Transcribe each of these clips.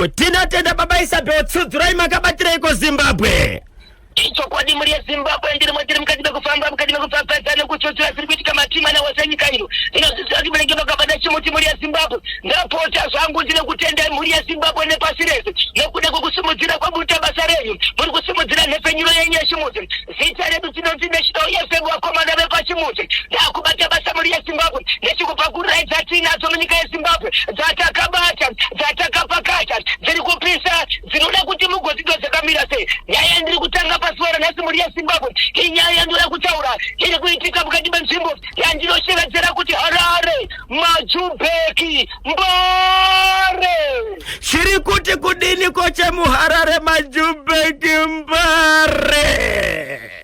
you. Tinotenda baba Isabel, tsudzurai makabatireiko Zimbabwe. Ichokwadi mhuri yeZimbabwe, ndirimo tiri mukati mekufamba, mukati mekupfapfadza nekutsotsora zviri kuitika matima nawose enyika ino. Ndinozviziva kuti munenge makabata chimuti mhuri yeZimbabwe. Ndapota zvangu ndine kutenda mhuri yeZimbabwe nepasi rese nekuda kwekusimudzira kwamuita basa renyu. Muri kusimudzira nhepfenyuro yenyu yechimuti. Zita redu tinonzi National FM vakomana vepachimuti. Ndakubata basa mhuri yeZimbabwe nechikupakurirai dzatiinadzo munyika yeZimbabwe dzatakabata, dzatakapakata, dziri kupisa, dzinoda kuti mugodzidzwa dzakamira sei. Nyaya yandiri kutanga pazuva ranhasi mhuri yeZimbabwe inyaya yandoda kutaura iri kuitika mukati menzvimbo yandinoshevedzera kuti Harare, Majubheki, Mbare. Chiri kuti kudini ko chemuHarare Majubheki Mbare?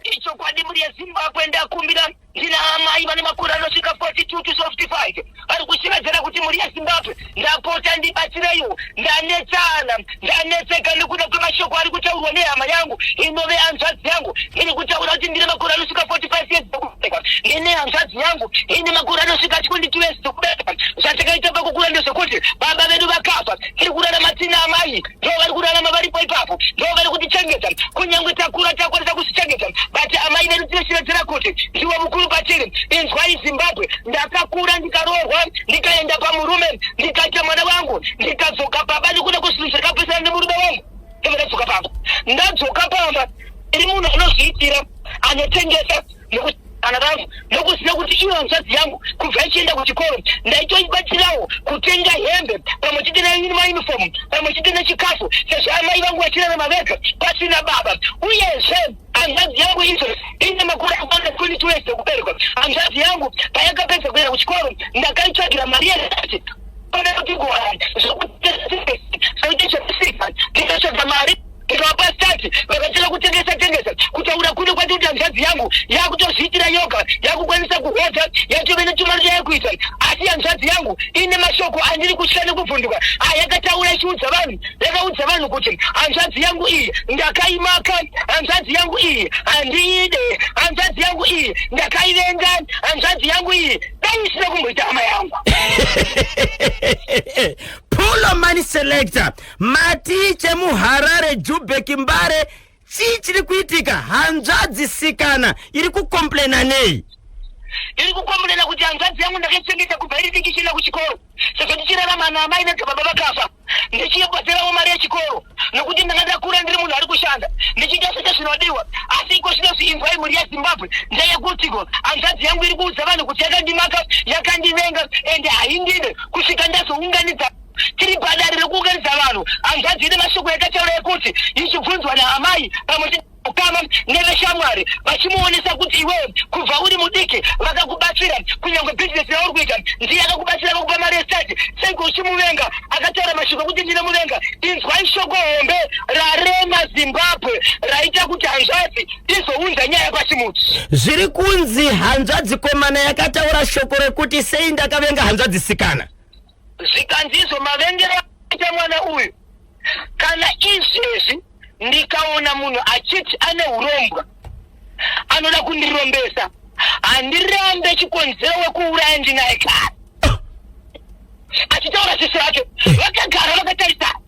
Ichokwadi mhuri yeZimbabwe, ndakumbira ndina amai vane makore anosvika 42 to 55 vari kushevedzera kuti mhuri yeZimbabwe, ndapota ndibatsireiwo, ndanetsana, ndanetseka nekuda kwemashoko ari kutaurwa nehama yangu inove hanzvadzi yangu iri kutaura kuti ndine makore anosvika 45 years ekuberekwa, ndine hanzvadzi yangu ine makore anosvika 22 years ekuberekwa. Zvatakaita pakukura ndezvekuti baba vedu vakafa, tiri kurarama tina amai, ndo vari kurarama varipo ipapo, ndo vari kutichengeta kunyange takura takwanisa kuzvichengeta, but amai vedu tinoshevedzera kuti ndiwo mukuru patiri. Inzwai Zimbabwe, ndakakura ndikaroorwa, ndikaenda pamurume, ndikaita mwana wangu, ndikadzoka baba nekuda kwezvinhu zvakapesana nemurume wangu, ndobva ndadzoka pamba. Ndadzoka pamba iri munhu anozviitira, anotengesa vana vangu, nokuziva kuti iyo hanzvadzi yangu kubva ichienda kuchikoro ndaitoibatsirawo kutenga hembe pamwe chete nemaunifomu pamwe chete nechikafu, sezvo amai vangu vachirarama vega pasina baba. Uyezve hanzvadzi yangu izvo ine makore akwana 22 years ekuberekwa, hanzvadzi yangu payakapedza kuenda kuchikoro ndakaitsvagira mari yekati kuti zvekuti chekusika, ndikatsvaga mari ndikavapa start, vakatanga kutengesa tengesa. Kutaura kuno kwati kuti hanzvadzi yangu yakutozviitira yoga, yakukwanisa kuhodha, yatove netumari yayakuita. Asi hanzvadzi yangu ine mashoko andiri kutya nekuvhunduka ayakataura ichiudza vanhu. Yakaudza vanhu kuti hanzvadzi yangu iyi ndakaimaka, hanzvadzi yangu iyi handiide, hanzvadzi yangu iyi ndakaivenga, hanzvadzi yangu iyi dai isina kumboita hama yangu. Pulo Money Selector, mati chemuHarare Jubheki Mbare, chii chiri kuitika? Hanzvadzi sikana iri kukomplena nei? Iri kukomplena kuti hanzvadzi yangu ndakaichengeta kubva iri diki ichienda kuchikoro, sezvo ndichirarama naamai vega, baba vakafa, ndichibatsirawo mari yechikoro nokuti ndanga ndakura ndiri munhu ari kushanda ndichiita zvese zvinodiwa. Asi iko zvinozvi, inzwai mhuri yeZimbabwe, ndeyekutiko hanzvadzi yangu iri kuudza vanhu kuti yakandimaka, yakandivenga ende haindide kusvika ndazounganidza. Tiri padare rekuunganidza vanhu, hanzvadzi ine mashoko yakataura ekuti ichibvunzwa naamai pamwe chete ukama neveshamwari, vachimuonesa kuti iwewe kubva uri mudiki vakakubatsira, kunyange bhizinesi rauri kuita ndiye akakubatsira, vakupa mari yestart, seiko uchimuvenga? Akataura mashoko ekuti ndinomuvenga. Inzwai shoko hombe rarema Zimbabwe raita kuti hanzvadzi izounza nyaya pachimuti. Zviri kunzi hanzvadzi komana yakataura shoko rekuti sei ndakavenga hanzvadzi sikana. Zvikanzi izvo mavengero aita mwana uyu, kana izvezvi ndikaona munhu achiti ane urombwa anoda kundirombesa, handirambe chikonzero wekuuraya ndinaye kare. Achitaura sisi vake vakagara vakatarisana.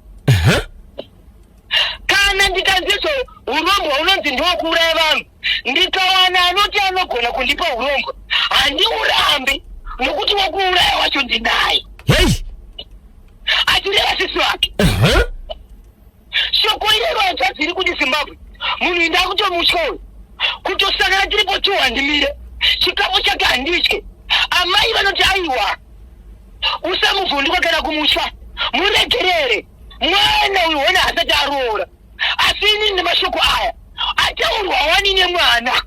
Kana ndikanzi urombwa unonzi ndewokuuraya vanhu, ndikawana anoti anogona kundipa urombwa, handiurambi nokuti wokuuraya wacho ndinaye. Hei. Achireva sisi vake. Shoko irero hanzvadzi iri kuti Zimbabwe, munhu indakutomutya uyu, kutosangana tiripo tu handimire, chikafu chake handitye. Amai vanoti aiwa, usamuvhunduka kana kumutya, muregerere mwana uyu, hona hasati aroora. Asi inini nemashoko aya ataurwa wani nemwana.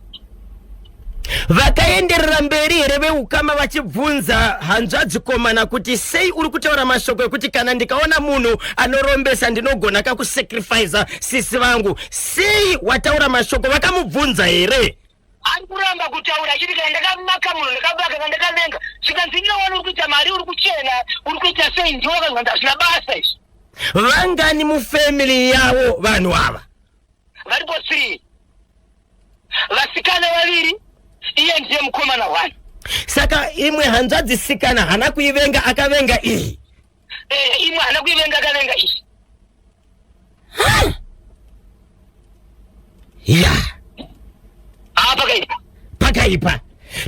Vakaenderera mberi here veukama vachibvunza hanzvadzi komana kuti sei uri kutaura mashoko ekuti kana ndikaona munhu anorombesa ndinogona kakusacrifica sisi vangu? Sei wataura mashoko? Vakamubvunza here? Ari kuramba kutaura achiti kana ndakamaka munhu, ndakabaka, kana ndakavenga. Zvikanzi inowana uri kuita mari, uri kuchena, uri kuita sei, ndiwo wakanzi hazvina basa izvi. Vangani mufamily yavo vanhu ava? Varipo 3, vasikana vaviri, iye ndiye mukomana 1. Saka imwe hanzvadzi sikana hana kuivenga, akavenga iyi. Imwe hana kuivenga, akavenga iyi. Pakaipa.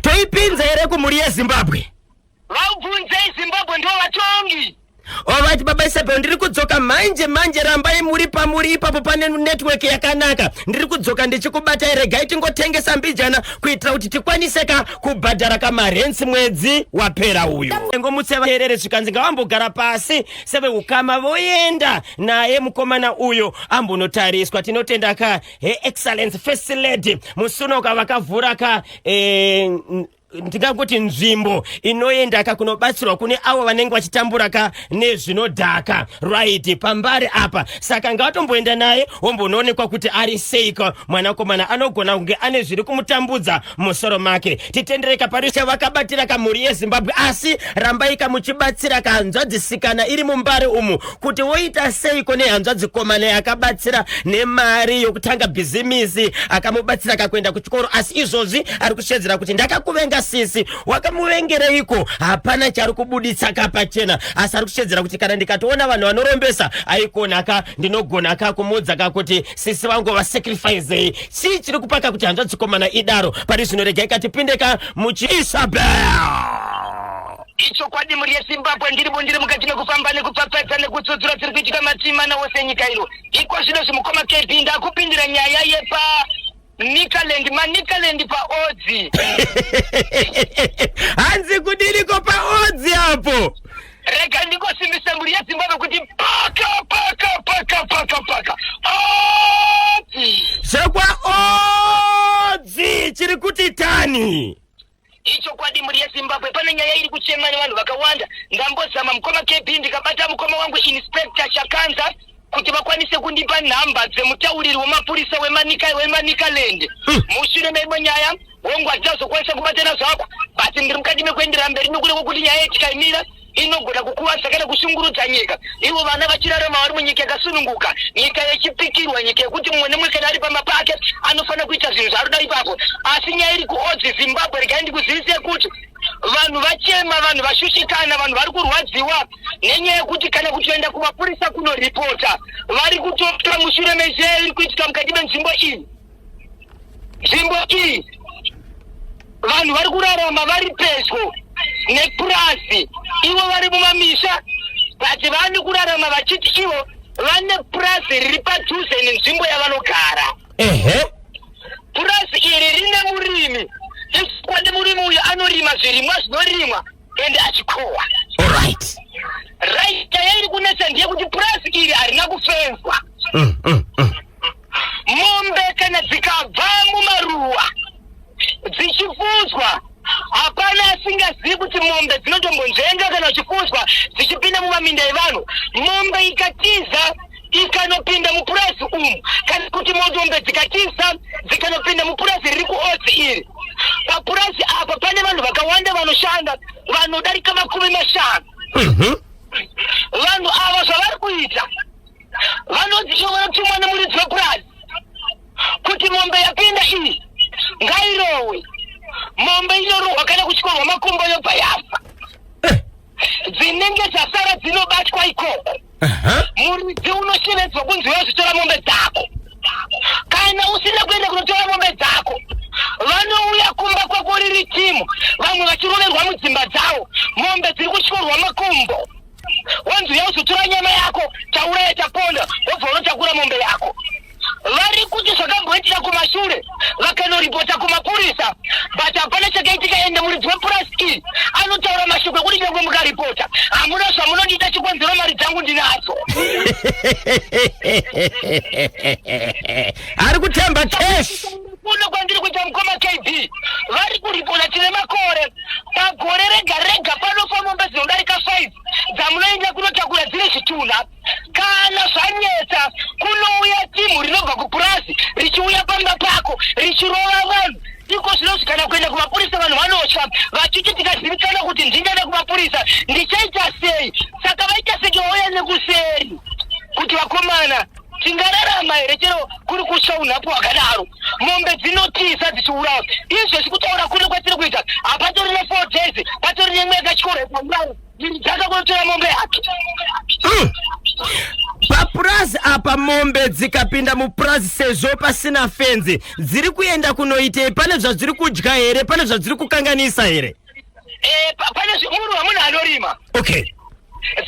Toipinza here kumhuri yeZimbabwe? Vabvunzei, Zimbabwe ndo vatongi. Alright, Baba Isabel, ndiri kudzoka manje manje. Rambai muri pamuri ipapo pane network yakanaka. Ndiri kudzoka ndichikubatai. Regai tingotengesa mbijana kuitira kuti tikwanise ka kubhadhara kamarents mwedzi wapera uyu. Ngomutsevaerere zvikanzi ngavambogara pasi seveukama voenda naye mukomana uyo ambonotariswa. Tinotenda ka Her Excellence First Lady Musunoka vakavhura ka ndingangoti nzvimbo inoenda ka kunobatsirwa kune avo vanenge vachitambura ka nezvinodhaka, right, paMbare apa. Saka ngatomboenda naye wombonoonekwa kuti ari seiko mwanakomana. Anogona kunge ane zviri kumutambudza musoro make. Titendereka parisha vakabatira kamhuri yeZimbabwe, asi rambai kamuchibatsira kahanzvadzisikana iri muMbare umu kuti woita seiko nehanzvadzikomana yakabatsira nemari yokutanga bhizimisi, akamubatsira kakuenda kuchikoro, asi izvozvi ari kushedzera kuti ndakakuvenga sisi. Wakamuvengereiko? Hapana chari kubuditsa kapachena, asi ari kushedzera kuti kana ndikatoona vanhu vanorombesa aikona ka ndinogona ka kumuudza ka kuti sisi vangu vasacrificei. Chii chiri kupaka kuti hanzvadzikomana idaro pari zvino? Regai katipinde ka muchiIsabel. Ichokwadi, mhuri yeZimbabwe, ndiripo, ndiri mukati mekufamba nekupfapfadza nekutsudzura dziri kuitika matimana wose enyika ino. Iko zvino zvimukoma KB, ndakupindira nyaya yepa Nikaland, Manikaland, paOdzi. Hanzi kudiniko paOdzi apo? Rega ndingosimbisa mhuri yeZimbabwe kuti paka paka paka paka paka Odzi. Zvekwa Odzi chiri kuti tani. Ichokwadi, mhuri yeZimbabwe, pane nyaya iri kuchemwa nevanhu vakawanda. Ndambozama, mukoma KB, ndikabata mukoma wangu Inspector Chakanza kuti vakwanise kundipa nhamba dzemutauriri wemapurisa weManikaland mushure meimwe nyaya. Hongu, hatichazokwanisa kubatana zvako, but ndiri mukati mekuendera mberi nokure kwekuti nyaya yetikaimira inogona kukuvadza kana kushungurudza nyika, ivo vana vachirarama vari munyika yakasununguka, nyika yechipikirwa, nyika yekuti mumwe nemumwe kana ari pamba pake anofanira kuita zvinhu zvaari ipapo. Asi nyaya iri kuOdzi, Zimbabwe, regai ndikuzivise kuti vanhu vachema, vanhu vashushikana, vanhu vari kurwadziwa nenyaya yekuti kana kutoenda kumapurisa kunoripota vari kutotora mushure menyaya iri kuitika mukati menzvimbo iyi. Nzvimbo iyi, vanhu vari kurarama vari pedyo nepurazi, ivo vari mumamisha, but vane kurarama vachiti ivo vane purazi riri padhuze nenzvimbo yavanogara. Purazi iri rine murimi. Ichokwadi, murimi uyu anorima zvirimwa zvinorimwa ende achikohwa. Right, nyaya iri kunetsa ndeyekuti purazi iri harina kufenzwa. Mombe kana dzikabva mumaruwa dzichifudzwa, hapana asingazivi kuti mombe dzinotombonzvenga kana uchifudzwa dzichipinda mumaminda evanhu. Mombe ikatiza ikanopinda mupurazi umu, kana kuti mombe dzikatiza dzikanopinda mupurazi riri kuOdzi iri, papurazi apa pane vanhu vakawanda vanoshanda vanodarika 50. Vanhu ava zvavari kuita, vanonzi ivo vanotumwa nemuridzi wepurazi kuti mombe yapinda iyi ngairohwe. Mombe inorohwa kana kutyorwa makumbo, yobva yafa. Dzinenge dzasara dzinobatwa ikoko. Muridzi unoshevedzwa kunzi wazvitora mombe dzako. Kana usina kuenda kunotora mombe dzako, vanouya kumba kwako riri timu, vamwe vachiroverwa mudzimba dzavo, mombe dziri kutyorwa makumbo. Wanzi uya uzotora nyama yako, tauraya, taponda, wobva unotakura mombe yako. Vari kuti zvakamboitika kumashure, vakanoripota kumapurisa, but hapana chakaitika. Ende muridzi wepurasi iyi anotaura mashoko ekuti nyange mukaripota hamuna zvamunondiita, chikonzero mari dzangu ndinadzo. Ari kutamba cash. Kuno kwandiri kuita, mukoma KB, vari kuripota tine makore. Pagore rega rega panofa mombe dzinodarika 5 dzamunoenda kunotakura dzine zvitunha. Kana zvanyetsa, kunouya timu rinobva kupurazi richiuya pamba pako richirova vanhu. Iko zvinozvi kana kuenda kumapurisa vanhu vanotya, vachiti tikazivikana kuti ndingaenda kumapurisa ndichaita sei? Saka vaita seke vauya nekuseri kuti vakomana, tingararama here chero kuri kutya unhapu hwakadaro, mombe dzinotisa dzichiurawa? Izvezvi kutaura kuno kwatiri kuita hapatori ne4 days, patori nemwe yakatyorwa paurawa dzaka kunotora mombe yake. Papurazi apa mombe dzikapinda mupurazi sezvo pasina fenzi, dziri kuenda kunoitei? Pane zvadziri kudya here? Pane zvadziri kukanganisa here? Pane munhu wamunhu anorima.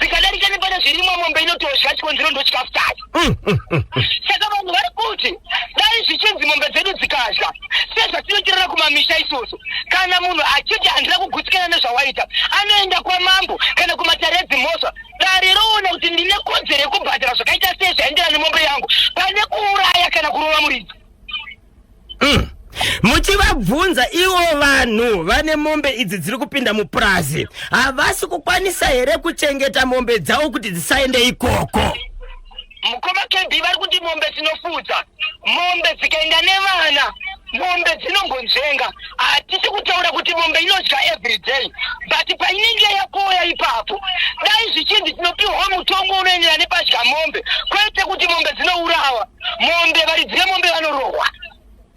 Zikadarika nepane zvirimwa, mombe inotodya, chikonzero ndo chikafu chacho. Saka vanhu vari kuti dai zvichinzi mombe dzedu dzikadya sezvatinotirana kumamisha isusu, kana munhu achiti handina kugutsikana nezvawaita, anoenda kwamambo kana kumatare edzimhosva, dare roona kuti ndine kodzero yekubhadhara zvakaita sei zvaenderana nemombe yangu, pane kuuraya kana kurova muridzi. Muchivabvunza ivo vanhu vane mombe idzi dziri kupinda mupurazi, havasi kukwanisa here kuchengeta mombe dzavo kuti dzisaende ikoko? Mukoma KB, vari kuti mombe tinofudza, mombe dzikaenda nevana, mombe dzinombonzvenga. Hatisi kutaura kuti mombe inodya every day, but painenge yakoya ipapo, dai zvichinzi tinopiwawo mutongo unoenderana nepadya mombe, kwete kuti mombe dzinourawa. Mombe, varidzi vemombe vanorohwa.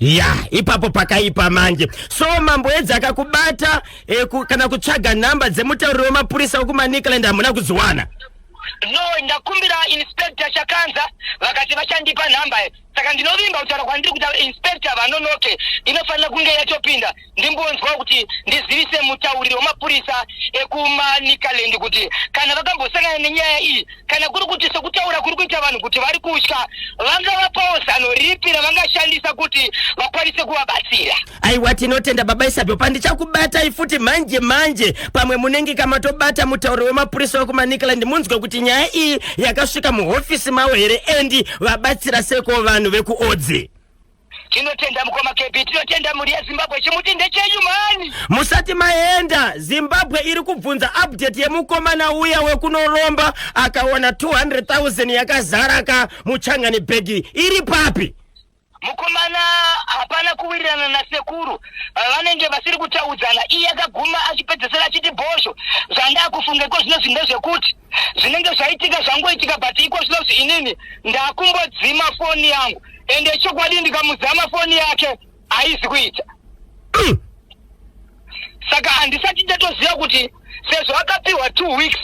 Ya, ipapo pakaipa manje. So mamboedza akakubata kana kutsvaga nhamba dzemutauriri wemapurisa wekuManicaland, hamuna kudziwana? No, ndakumbira Inspector Chakanza, vakati vachandipa nhamba. Saka ndinovimba kutaura kwandiri kuita inspector vanonoke, inofanira kunge yatopinda, ndimbonzwawo kuti ndizivise mutauriri wemapurisa ekuManicaland kuti kana vakambosangana nenyaya iyi, kana kuri kuti sekutaura kuri kuita vanhu kuti vari kutya, vangavapawo zano ripi ravangashandisa kuti vakwanise kuvabatsira. Aiwa, tinotenda baba Isabel. Pandichakubatai futi manje manje, pamwe munenge kamatobata mutauriri wemapurisa wekuManicaland, munzwe kuti nyaya iyi yakasvika muhofisi mavo here and vabatsira seko vanhu vekuOdzi. Tinotenda mukoma KB, tinotenda mhuri yeZimbabwe. Chimuti ndechenyu mani. Musati maenda, Zimbabwe iri kubvunza update yemukomana uya wekunoromba akawana 200,000 yakazara ka muchangani bhegi, iri papi? Mukomana hapana kuwirirana nasekuru, vanenge vasiri kutaudzana. Iye akaguma achipedzesera achiti bhosho, zvandakufunga iko zvinozvi ndezvekuti zvinenge zvaitika zvangoitika, but iko zvinozvi inini ndakumbodzima foni yangu, ende chokwadi ndikamuzama foni yake haizi kuita. Saka handisati ndatoziva kuti sezvo akapiwa 2 weeks,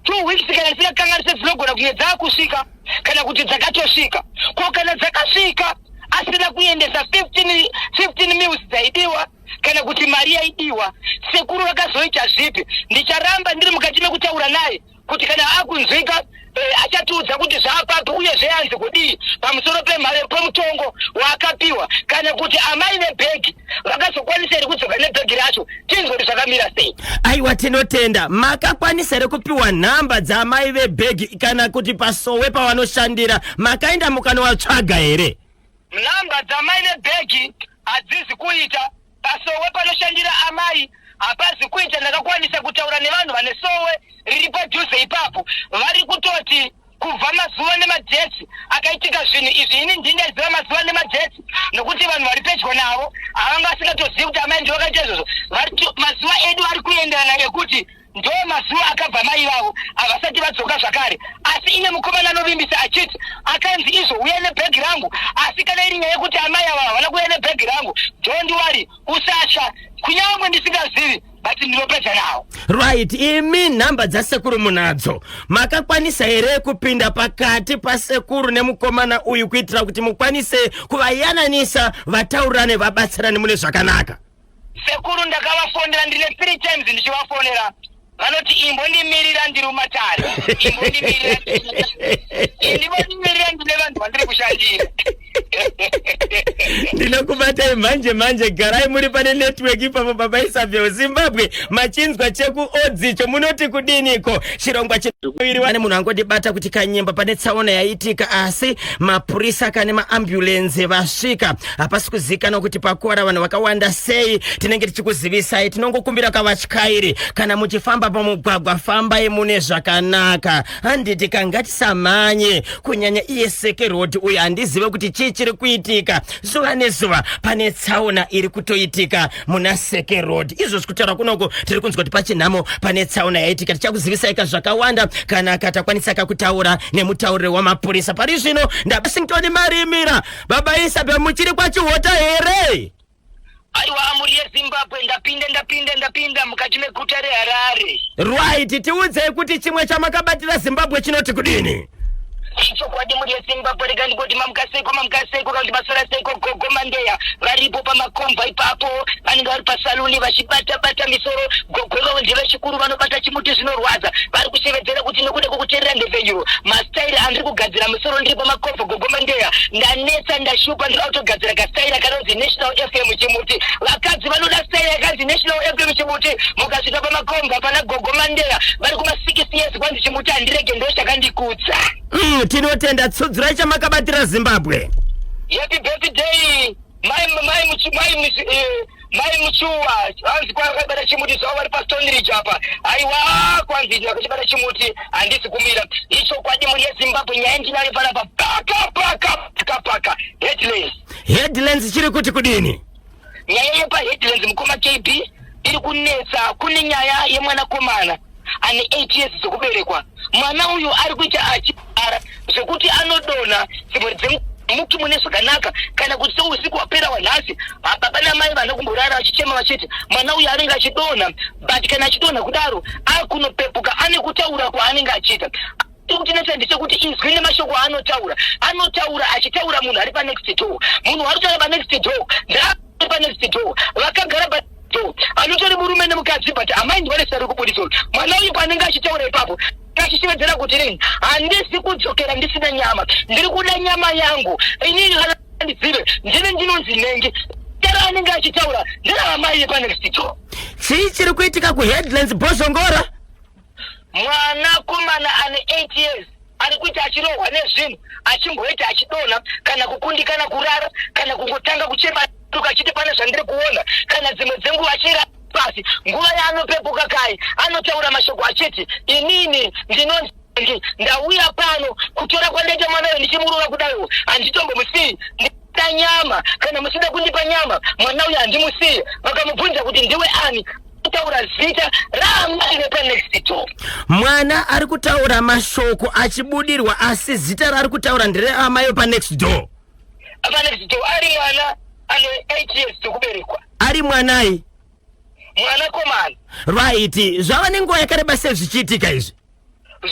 2 weeks kana ndisingakanganise dzinogona kunge dzaakusvika kana kuti dzakatosvika. Ko kana dzakasvika asina kuendesa 15, 15 mils dzaidiwa kana kuti mari yaidiwa, sekuru vakazoita zvipi? Ndicharamba ndiri mukati mekutaura naye kuti kana akunzwika achatiudza kuti zvaapapi, uyezve yanzi kudii pamusoro pemhare pemutongo waakapiwa, kana kuti amai vebhegi vakazokwanisa here kudzoka nebhegi racho, tinzwe kuti zvakamira sei. Aiwa, tinotenda. Makakwanisa here kupiwa nhamba dzaamai vebhegi kana kuti pasowe pavanoshandira makaenda mukanovatsvaga here? Nhamba dzamai vebhegi hadzizi kuita. Pasowe panoshandira amai hapazi kuita. Ndakakwanisa kutaura nevanhu vane sowe riri padhuze ipapo, vari kutoti kubva mazuva nemadates akaitika zvinhu izvi, ini ndindaziva mazuva nemadates nokuti vanhu vari pedyo navo havanga vasingatozivi kuti amai ndivo vakaita izvozvo. Mazuva edu ari kuenderana ekuti ndo mazuva akabva mai vavo, havasati vadzoka zvakare. Asi iye mukomana anovimbisa achiti akanzi izvo uya nebhegi rangu. Asi kana iri nyaya yekuti amai ava havana kuuya nebhegi rangu, don't worry, usatya, kunyange ndisingazivi, but ndinopedza nawo. Right, imi nhamba dzasekuru munadzo, makakwanisa here kupinda pakati pasekuru nemukomana uyu kuitira kuti mukwanise kuvayananisa, vataurirane, vabatsirane mune zvakanaka? Sekuru ndakavafonera, ndine three times ndichivafonera. Vanoti imbondimirira, ndiri mumatare, imbondimirira, imbondimirira, ndine vanhu vandiri kushandira. Ndinokubatai manje manje, garai muri pane network ipapo baba Isabel. Zimbabwe, machinzwa chekuOdzicho, munoti kudiniko? Chirongwa chiviri ane munhu angondibata kuti Kanyemba pane tsaona yaitika, asi mapurisa kane maambulensi vasvika. Hapasi kuzivikanwa kuti pakuwara vanhu vakawanda sei. Tinenge tichikuzivisai. Tinongokumbira kavatyairi, kana muchifamba pamugwagwa, fambai mune zvakanaka, handiti? Kangatisamhanye kunyanya iye Seke Road uyu. Handizive kuti chii chiri kuitika. Zuva nezuva pane tsaona iri kutoitika muna Seke Road. Izvozvi kutaura kunoko tiri kunzwa kuti pachinhamo pane tsaona yaitika. Tichakuzivisai ka zvakawanda kana katakwanisa kakutaura nemutauriri wamapurisa. Pari zvino ndabasingtoni Marimira. Baba Isabel, muchiri kwaChihota here? Aiwa, mhuri yeZimbabwe, ndapinda, ndapinda, ndapinda mukati meguta reHarare. Right, tiudzei kuti chimwe chamakabatira Zimbabwe chinoti kudini? Ichokwadi, mhuri yeZimbabwe, rega ndikoti mamukaseiko, mamukaseiko, kana kuti maswera seiko. Gogo Mandeya varipo pamakomba ipapo, vanenge vari pasaluni vachibata bata misoro. Gogo ivavo ndevechikuru, vanobata chimuti zvinorwadza. Vari kushevedzera kuti nekuda kwekuteerera nhepfenyuro, masitairi andiri kugadzira misoro ndiri pamakomba, Gogo Mandeya, ndanetsa, ndashupa. Ndiri kutogadzira kasitaira kanonzi National FM chimuti. Vakadzi vanoda sitaira yakanzi National FM chimuti. Mukasvika pamakomba pana Gogo Mandeya vari kuma 60 years, kwanzi chimuti handirege, ndo chakandikudza. Tinotenda. Tsudzirai chamakabatira Zimbabwe. Happy birthday, mai Muchuwa. Hanzi kwakabata chimuti zvavo vari paStone Ridge apa. Aiwa, kwanzi ndakachibata chimuti, handisi kumira. Ichokwadi, mhuri yeZimbabwe, nyaya ndinayo panapa, paka paka paka paka Headlands. Headlands chiri kuti kudini? Nyaya yepaHeadlands, mukoma KB, iri kunetsa. Kune nyaya yemwanakomana ane 8 years dzokuberekwa. Mwana uyu ari kuita achirwara zvekuti anodonha dzimwe dzemuti mune zvakanaka, kana kuti seusiku hwapera hwanhasi, baba namai vana kumborara vachichema vachiti mwana uyu anenge achidonha. But kana achidonha kudaro, akunopepuka ane kutaura kwaanenge achiita. Kutinetsa ndechekuti izwi nemashoko aanotaura, anotaura achitaura munhu ari panext door. Munhu ari kutaura panext door, ndaari panext door, vakagara pa door, anotori murume nemukadzi, but amai ndivanesari kubudisa. Mwana uyu paanenge achitaura ipapo achishevedzera kuti rini, "Handisi kudzokera ndisina nyama, ndiri kuda nyama yangu inini, kana ndizive ndini ndinonzi nhengi." Tara anenge achitaura nderaamai yepanext door. Chii chiri kuitika kuHeadlands, Bhozhongora? Mwanakomana ane 8 years ari kuita achirohwa nezvinhu, achimboita achidonha, kana kukundikana kurara, kana kungotanga kuchema achiti pane zvandiri kuona, kana dzimwe dzenguva achinge pasi. Nguva yaanopepuka kai, anotaura mashoko achiti, "Inini ndinonzi, ndauya pano kutora kwandaita mwana uyu ndichimurova kudaiwo, handitombomusii da nyama. Kana musida kundipa nyama, mwana uyu handimusii." Vakamubvunza kuti ndiwe ani, kutaura zita raamai vepanext door. Mwana ari kutaura mashoko achibudirwa, asi zita raari kutaura ndereamai vepanext door. Panext door, ari mwana ane 8 years dzekuberekwa. Ari mwanai? Mwanakomana. Right, zvava nenguva yakareba sei zvichiitika izvi?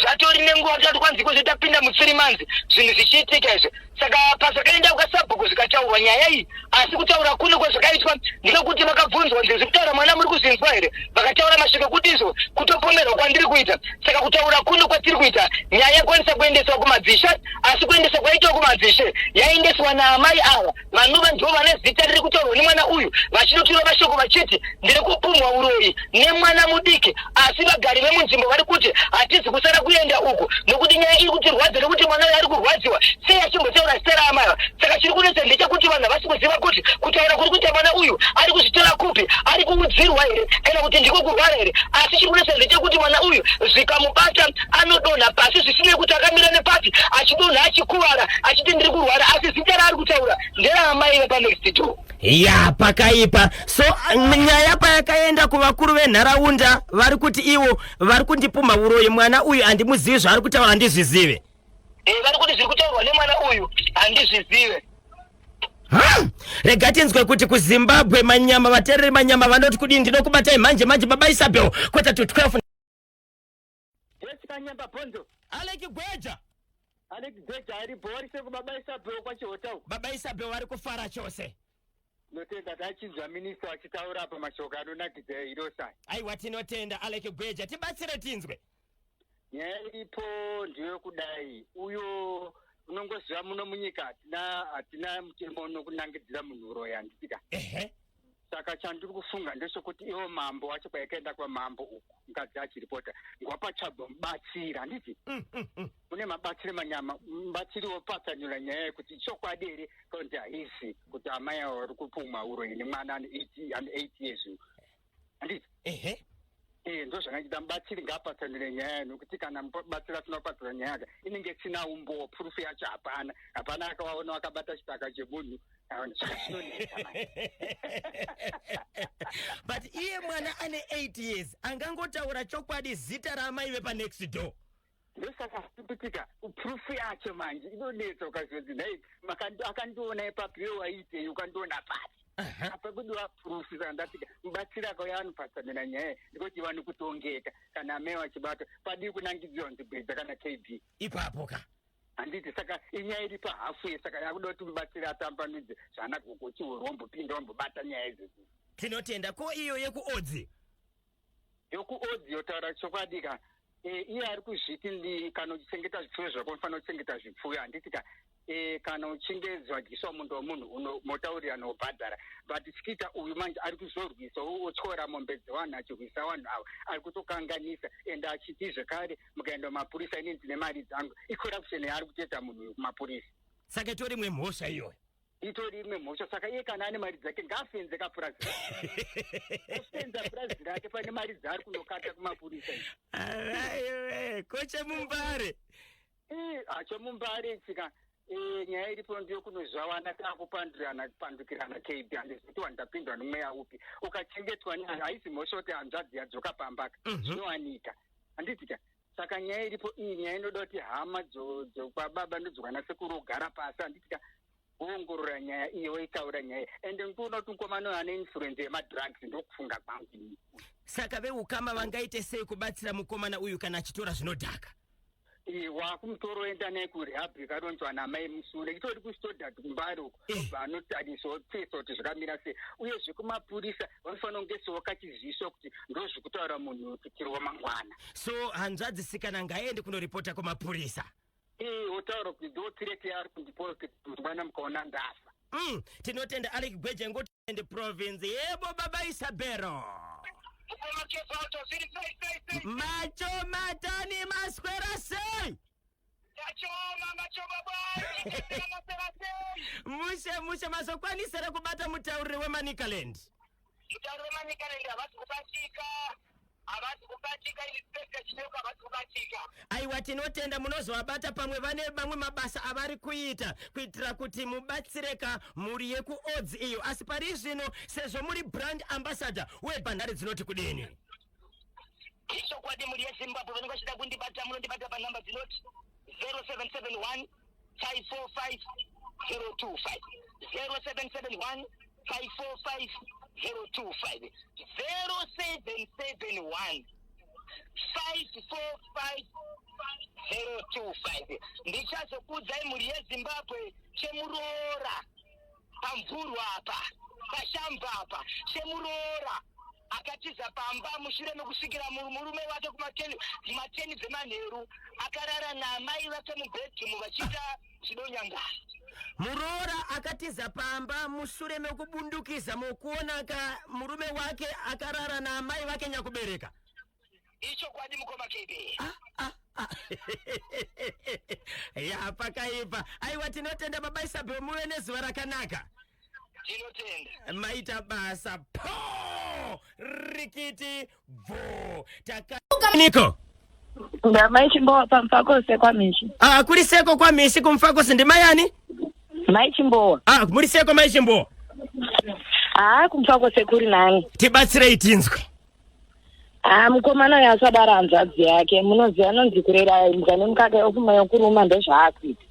Zvatori nenguva tati kwanzi kwezve tapinda mu3 months zvinhu zvichiitika izvi. Saka pazvakaenda kukasabhuku, zvikataurwa nyaya iyi, asi kutaura kuno kwezvakaitwa ndekuti vakabvunzwa, "Ndizvi kutaura mwana muri kuzvinzwa here?" Vakataura mashoko ekuti izvo kutopomerwa kwandiri kuita. Saka kutaura kuno kwatiri kuita, nyaya yakwanisa kuendeswa kumadzishe, asi kuendeswa kwaitwa kumadzishe, yaendeswa naamai ava vanova ndo vane zita riri kutaurwa nemwana uyu, vachinotura mashoko vachiti ndiri kupumhwa uroyi nemwana mudiki. Asi vagari vemunzvimbo vari kuti hatizi kusara kuenda uku, nokuti nyaya iri kutirwadza, nekuti mwana uyu ari kurwadziwa. Sei achimbotaura zita raamai ava? Saka chiri kunetsa ndechekuti vanhu havasi kuziva kuti kutaura kuri kuita mwana uyu ari kuzvitora kupi, ari kuudzirwa here, kana kuti ndiko kurwara here. Asi chiri kunetsa ndechekuti mwana uyu zvikamubata anodonha pasi, zvisinei kuti akamira nepapi, achidonha achikuvara, achiti ndiri kurwara, asi zita raari kutaura nderaamai vepanext door. Ya, pakaipa. So nyaya payakaenda kuvakuru venharaunda, vari kuti ivo vari kundipumha uroyi, mwana uyu handimuzivi, zvaari kutaura handizvizive. Vari kuti zviri kutaurwa nemwana uyu handizvizive. Ha! Rega tinzwe kuti kuZimbabwe manyama, vateereri manyama vanoti kudini. Ndinokubatai manje manje, baba Isabel, 11:45. Jessica Nyamba Bhonzo. Aleki Gweja. Aleki Gweja aripo, vari seko baba Isabel kwaChihota uko? Baba Isabel vari kufara chose. Notenda, tachinzwa minista vachitaura apa mashoko anonakidza ehirosa. Aiwa, tinotenda, Aleki Gweja. Tibatsire tinzwe. Nyaya iripo ndeyekudai, uyo unongoziva muno munyika hatina mutemo unokunangidzira munhu uroyi, handitika? Ehe. Saka chandiri kufunga ndechekuti iwo mambo wacho, kwayakaenda kwamambo uku, mukadzi achiripota, ngwapatsvagwa mubatsiri, handiti? Mune mabatsiri manyama, mubatsiri wopatsanura nyaya yekuti chokwadi here kana kuti haisi, kuti amai avo vari kupumwa uroyi nemwana ane 8 years uyu, handiti? Ehe. Ndo zvakachita mubatsiri ngaapatsanure nyaya, nokuti kana mubatsiri asina kupatsanura nyaya yake, inenge isina umbowo, proof yacho hapana, hapana akawaona wakabata chitaka chemunhu. Aona, saka zvinonetsa manje. But iye mwana ane 8 years angangotaura chokwadi zita raamai vepanext door? Ndosaka kuitika proof yacho manje inonetsa. Ukazonzi nhai akandiona ipapo, iwe waitei, ukandiona papi? Apa kudiwa proof. Saka ndati mubatsiri akauya anopatsanura nyaya, ndikuti iwane kutongeka. Kana amai vachibata, padii kunangidzirwa nzibwedza kana KB? Ipapo ka. Handiti saka inyaya iri pahafu saka yakuda kuti mubatsiri atambanudze zvana gogo chihoro wambopinda wambobata nyaya idzodzo. Tinotenda. Ko iyo yekuodzi? Yokuodzi yotaura chokwadi ka, iye ari kuzviti ndi kana uchichengeta zvipfuyo zvako unofanira kuchengeta zvipfuyo, handiti ka? Kana uchinge zvadyiswa munda wemunhu unotaurirana wobhadhara, but chikiita uyu manje ari kuzorwisa otyora mombe dzevanhu achirwisa vanhu ava, ari kutokanganisa. Ende achiti zvekare mukaenda kumapurisa ini ndine mari dzangu. Icorruption yaari kutoita munhu uyu kumapurisa. Saka itori imwe mhosva iyoyo. Itori imwe mhosva. Saka iye kana ane mari dzake ngaafenze kapurazi, ofenza purazi rake pane mari dzaari kunokata kumapurisa. Araiwe, kochemumbare? Hachomumbare tsika. Nyaya iripo ndiyo kunozvawana takupandurana pandukirana. KB, handizoti wandapindwa nomweya upi. Ukachengetwa, haisi mhosva kuti hanzvadzi yadzoka pambaka. Zvinowanika, handitika? Saka nyaya iripo iyi, nyaya inoda kuti hama dzokwababa ndodzokwana sekuru ogara pasi, handitika, woongorora nyaya iyi, woitaura nyaya. Ende ndikuona kuti mukomana uyu ane influence yemadrugs, ndokufunga kwangu ini. Saka veukama vangaite sei kubatsira mukomana uyu kana achitora zvinodhaka? Wakumutoro oenda naye kurehab ikaronzwa namai Musure, itori kuStodart kuMbare uko. Obva anotarisa, otesa kuti zvakamira sei. Uyezve kumapurisa vanofanira kunge sewo kachiziswa kuti ndozvikutaura munhu kutirwa mangwana. So hanzvadzi sikana ngaende kunoripota kumapurisa. Wotaura kuti ndo threat yaari kundipa kuti mangwana mukaona ndafa. Tinotenda Alec Gweje Ngotende province. Yebo, baba Isabero. Mukoma Kevato, zviri sei sei sei? Macho matani, maswera sei? Tachoma machoma bwai, maswera sei? Mushe mushe. Mazokwanisira kubata mutauriri weManicaland? Mutauriri weManicaland havasi kubatika, havasi kubatika. Inspector Chineko havasi kubatika. Aiwa, tinotenda. Munozovabata pamwe vane mamwe mabasa avari kuita kuitira kuti mubatsireka mhuri yekuodzi iyo. Asi pari zvino, sezvo muri brand ambassador webhandari dzinoti kudini? Ichokwadi, mhuri yeZimbabwe, vanenge vachida kundibata munondibata panhamba dzinoti 0771 545 025, 0771 545 025, 0771 545 025. Ndichazokuudzai, mhuri yeZimbabwe, chemuroora pamvurwa apa, pashamba apa, chemuroora akatiza pamba mushure mekusvikira murume wake kumateni dzemanheru akarara naamai vake mubedroom vachiita zvidonyanga. Muroora akatiza pamba mushure mekubundukiza mukuona ka murume wake akarara naamai vake nyakubereka. Ichokwadi, mukoma KB. Ah, ah. Ya, pakaipa. Aiwa, tinotenda baba Isabel, muve nezuva rakanaka. Tinotenda. Maita basa. Po rikiti bvo taka niko. Ndamai Chimbowa paMufakose kwaMishi. Ah, kuri seko kwaMishi kuMufakose, ndimayani? Mai Chimbowa. Ah, muri seko mai Chimbowa? Haa, kuMufakose kuri nani. Tibatsirei tinzwe. Haa, mukomana uyo asadaro hanzvadzi yake. Munoziva anonzi kurera imbwa nemukaka yokuma yokuruma, ndozvaakuita.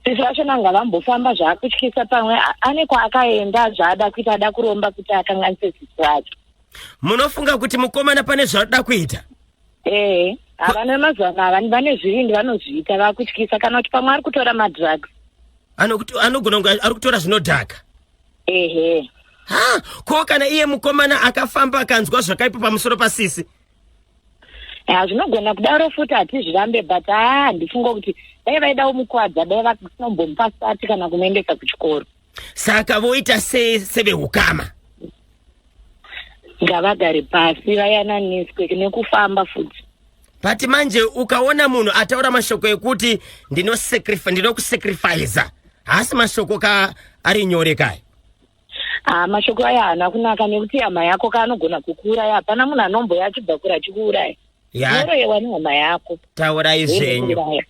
Sisi vachona ngavambofamba, zvaakutyisa. Pamwe ane kwaakaenda, zvaada kuita, ada kuromba kuti akanganise sisi vacho. Munofunga kuti mukomana pane zvaada kuita? Ehe, havana mazuva ano, havani vane zvivindi, vanozviita, vakutyisa. Kana kuti pamwe ari kutora madrugs. Anogona kunge ari kutora zvinodhaka. Ehe. Ha, ko kana iye mukomana akafamba akanzwa zvakaipa pamusoro pasisi? Ya, zvinogona kudaro futi, hatizvirambe, but haa, handifunga kuti dai vaida kumukwadza dai vasinombomupa sati kana kumuendesa kuchikoro. Saka voita sei seveukama? Ngavagare pasi vayananiswe nekufamba futi. But manje ukaona munhu ataura mashoko ekuti ndinokusacrifica, haasi mashoko ka ari nyore kaya. Haa, mashoko aya haana kunaka nekuti hama yako kaanogona kukuuraya. Hapana munhu anomboya achibva kure achikuuraya. Unoroyewa nehama yako. Taurai zvenyu. Kuuraya.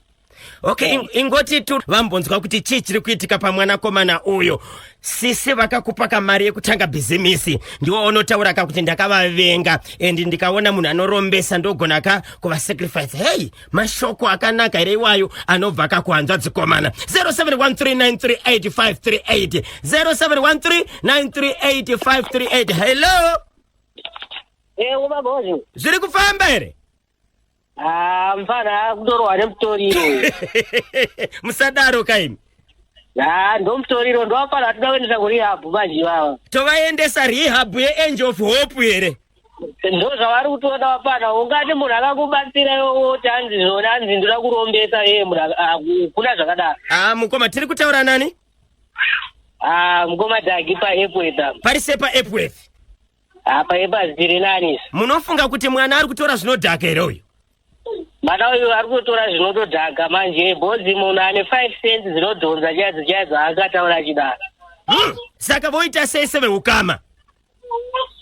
Okay, ingoti tu vambonzwa kuti chii chiri kuitika pamwanakomana uyo. Sisi vakakupa kamari yekutanga bhizimisi, ndiwo unotaura ka kuti ndakavavenga and ndikaona munhu anorombesa ndogona ka kuvasacrifice. Hei, mashoko akanaka here iwayo anobva kakuhanzvadzikomana? 0713938538, 0713938538. Hello. Ewo, babozi. Zviri kufamba here? Ah, mfana akutorohwa nemutoriro uyu. Musadaro kaimi. Ah, ndomutoriro ndowafana atida kuendesa kurehab manje ivava. Tovaendesa rehab yeAngel of Hope here? Ndo zvavari kutoda vapana. Ungati munhu akakubatsira iwe woti hanzi zvona hanzi ndoda kurombesa iye munhu hakuna zvakadaro. Ah, mukoma tiri kutaura nani? Ah, mukoma Dhagi paEpworth apa. Pari sei paEpworth? Apa Epworth tiri nani? Munofunga kuti mwana ari kutora zvinodhaka here uyu? Mwana uyu ari kutora zvinotodhaka manje bhozi munhu ane 5 cents dzinodhonza chaidzo chaidzo akataura achidaro. Saka voita sei seveukama?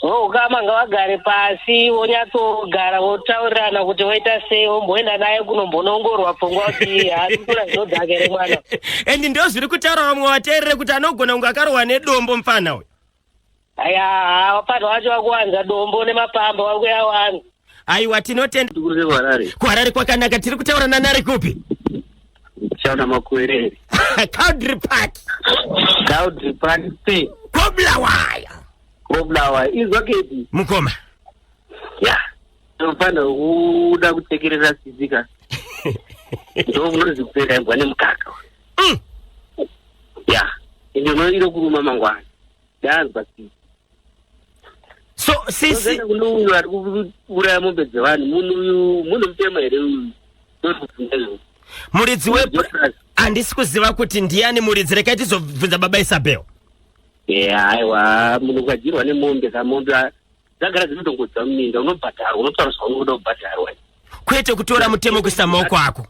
Voukama ngavagare pasi vonyatsogara votaurirana kuti voita sei vomboenda naye kunombonoongorwa pfungwa kuti haasi kutora zvinodhaka here mwana. And ndo zviri kutaura vamwe vateerere kuti anogona kunge akarohwa nedombo mfana uyu. Aya vanhu vacho vakuwanza dombo nemapamba vakuyawanza. Aiwa tinotenda. Kuharare kwakanaka tiri kutaura nanari kupi? Chaona Makuwerere. Cowdray Park. Cowdray Park C. Kobulawaya. Kobulawaya. Izwa kedi. Mukoma. Ya. Unofanira kuda kutekerera sisi ka. Ndokunozi kupera imbwa nemukaka. Ya. Ende unoira kuruma mangwana. Ndanzwa sisi. So sisi kune uyu ari kuuraya mombe dzevanhu munhu uyu munhu mutema here uyu ndokubvunza izvozvo. Muridzi we handisi kuziva kuti ndiyani muridzi rekai tizobvunza baba Isabel. Yeah, aiwa munhu ukadyirwa nemombe kamombe dzagara dzinotongodza muminda unobhadharwa unotaura zvaunoda kubhadharwa kwete kutora mutemo kuisa maoko ako.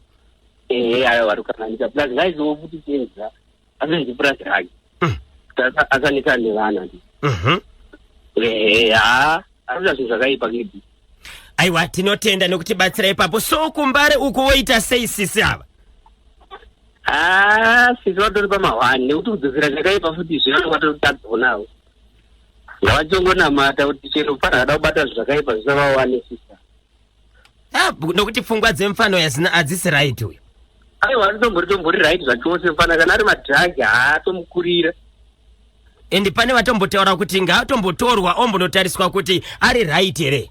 Ehe aiwa vari kukanganisa plus ngaizowo futi chenza asenzi purasi rake kuti asanetsana nevana. Ehe haa arikuita zvinhu zvakaipa kedi. Aiwa tinotenda nekutibatsira ipapo. So kumbare uku voita sei sisi ava? Haa sisi vatori pamahwani nekuti kudzosera chakaipa futi zvino vatotadzonawo. Ngavachongonamata kuti chero mfana akada kubata zvinhu zvakaipa zvisavawane sisa. Ah, nokuti pfungwa dzemfana uyu hadzisi right uyu. Aiwa aritombori tombori right zvachose mfana kana ari madhagi haatomukurira. And pane vatombotaura kuti ngaatombotorwa ombonotariswa kuti ari right here.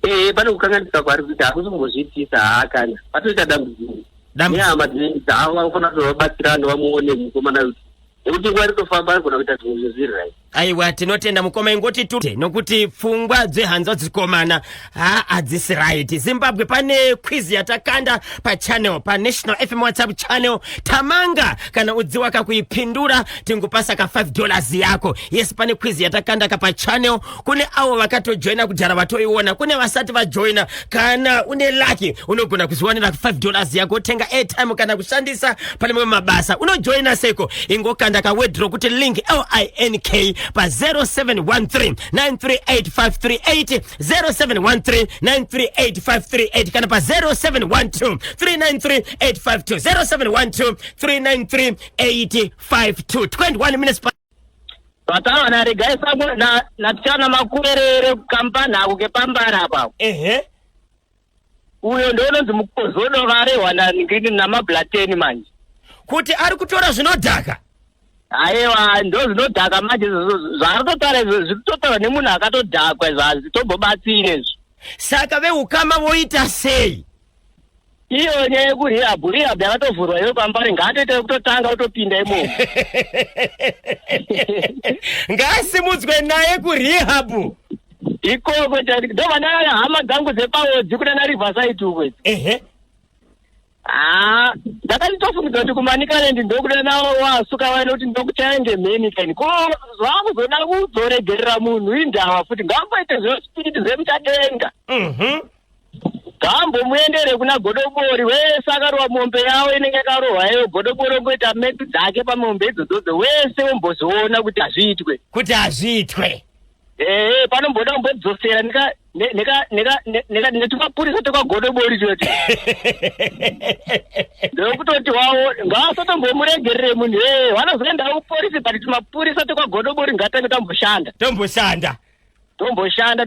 Ee pane kukanganisika kwaari kuita hakusi kumbozviitisa haa kana patoita dambudziko. Nehama dzavo vanofanira kuti vabatsirane vamuone mukomana uyu nekuti nguva iri kutofamba anogona kuita zvimwe zvinhu zviri right. Aiwa tinotenda mukoma ingoti tute nokuti pfungwa dzehanzvadzikomana ha hadzisi right. Zimbabwe pane quiz yatakanda pachannel panational FM WhatsApp channel tamanga kana udziwa kakuipindura tingopasa ka 5 dollars yako. Yes pane quiz yatakanda ka pachannel kune avo vakatojoina kudhara vatoiona kune vasati vajoina kana une lucky unogona kuzviwanira 5 dollars yako wotenga airtime kana kushandisa pane mamwe mabasa unojoina seko ingokanda kawedro kuti link link pa 0713 938538 0713 938538 kana pa 0712 393852 0712 393852 21 minutes pa Vatawana regai samwe na natichana makuwerere kampani ako kepambara apa. Ehe. Uyo ndounonzi mukozodo varehwa namablateni manje. Kuti ari kutora zvinodhaka. Aiwa ndo zvinodhaka manje zvaari kutotaura izvo zviri kutotaurwa nemunhu akatodhakwa izvo hazvitombobatsire izvo. Saka veukama voita sei? Iyo nyaya yekurehab, rehab yakatovhurwa iyo pambare ngaatoita yekutotanga kutopinda imomo. Ngaasimudzwe naye kurehab. Ikoko chaiko ndovana hama dzangu dzepawodzi kunana Riverside uko. Ehe. Ah, ndakatitofungidzwa kuti kuManicaland ndokuda nawo wasuka waine kuti ndokuchaende mheni kaini. Ko zvakuzoda kuzoregerera munhu indawa futi ngaamboite zvespiriti zvemuchadenga. Ngaambomuendere kuna Godobori wese akarowa mombe yawo inenge yakarohwa iyo Godobori ongoita metu dzake pamombe idzodzodzo wese wombozoona kuti hazviitwe. Kuti hazviitwe. Ehe panomboda kumbodzosera netumapurisa tekwaGodobori chete. Ndokutoti wawo ngaasatombomuregerere munhu ee vanozoenda kuporisi but tumapurisa tekwaGodobori ngatange tamboshanda. Tomboshanda. Tomboshanda.